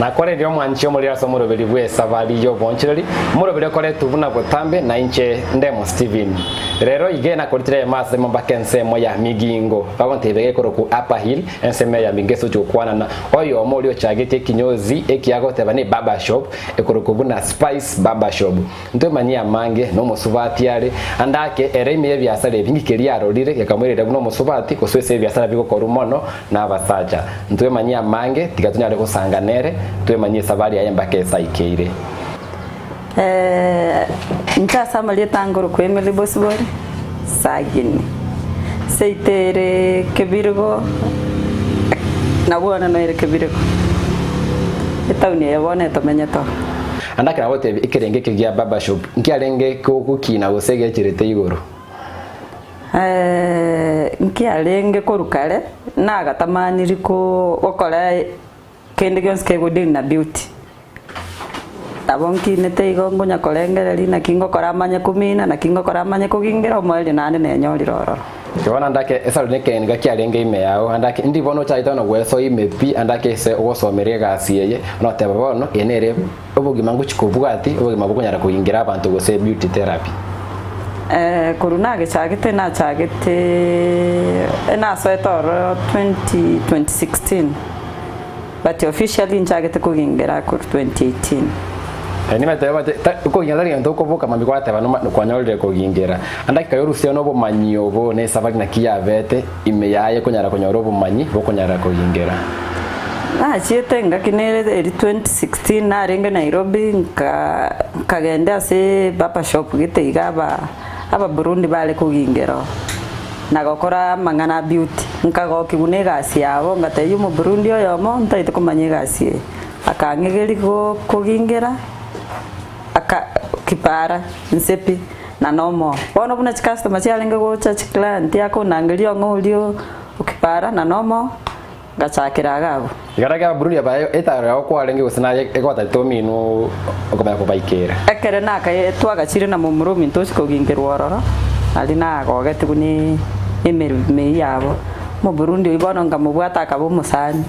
Nakoreire omwanchi omoriri ase omoroberi bw'esabari y'obonchereri, omoroberi okoretwe buna botambe na inche Ndemo Stephen. Rero iga nakoritire eyemo ase embaka ensemo ya Migingo, bagontebia gekorokwa Upper Hill, ensemo ya Migingo ase ochi gokwanana oyomo oria ochagetie ekinyozi ekiya agoteba ne barber shop ekorokwa buna Spice Barber Shop. Ntwemanyie amange na omosubati are ande ake ere ime y'ebiasara ebi ng'iki keria arorire gekamoirera buna omosubati gose ase ebiasara bigokorwa mono nabasacha. Ntwemanyie amange tiga tonyare gosanga nere, twemanyie esabari yaye mpaka ase aikeire. Inche ase amarieta angorokwa Emily Bosibori Sagini, seito ere Kebirigo, nabwo bono noere Kebirigo, etaoni eye bono etomenyete oo. Ande akera gotebia ekerengo eke gia barbershop nkiarenge gokina gose gecherete igoro. Nkiarenge korwa kare nagatamaniri gokora kende gionsi kegodeal na beauty. Nabo nkinete igo nkonya korengereria naki ngokora manye komina, naki ngokora manye kogingera omoerio naende nenyorire ororo. Bono ande ake esaruri nekeene kiarenge ime yao, ande ake ndi bono ochagete bono gwesoa ime pi, ande ake ase ogosomeria egasi eye, noteba bono eye nere obogima ngochia kobwati, obogima bokonyara kogingera abanto gose beauty therapy. Korwa nagechagete nachagete nasoete ororo 20 2016. But officially nchagete kogingera korwa 2018. Nimanyete bate ta okogingera tari gento okoboka mambia gwateba noma kwanyorire kogingera. Ande dakika yorusia na obomanyi obo na esabari naki yabete ime yaye konyara konyora obomanyi bokonyara kogingera. Nachiete engaki nere eri 2016 narenge Nairobi nka nkagenda ase barber shop gete iga aba ababurundi bare kogingera oo. Na gokora amang'ana a beauty. Nkagokigwa negasi yabo, ngatebia Omoburundi oyomo, Ntaete komanya egasi eye. Akang'egeria go kogingera, aka kipara inse pi, na nomoyo. Bono buna chicustomer chiarenge gocha chiclient akonangeria ong'o oria okipara na nomoyo, ngachakera iga abwo. Ekero kia Ababurundi aba etaaro yao kwarenge gose naye egotagete ominwe okomanya kobaikera. Ekero nakaye twagachire na momura ominto ochi kogingerwa ororo, aria nagogetigwe ne emeremo eyio yabo. Omoburundi oyio bono nkamobwata akaba omosani.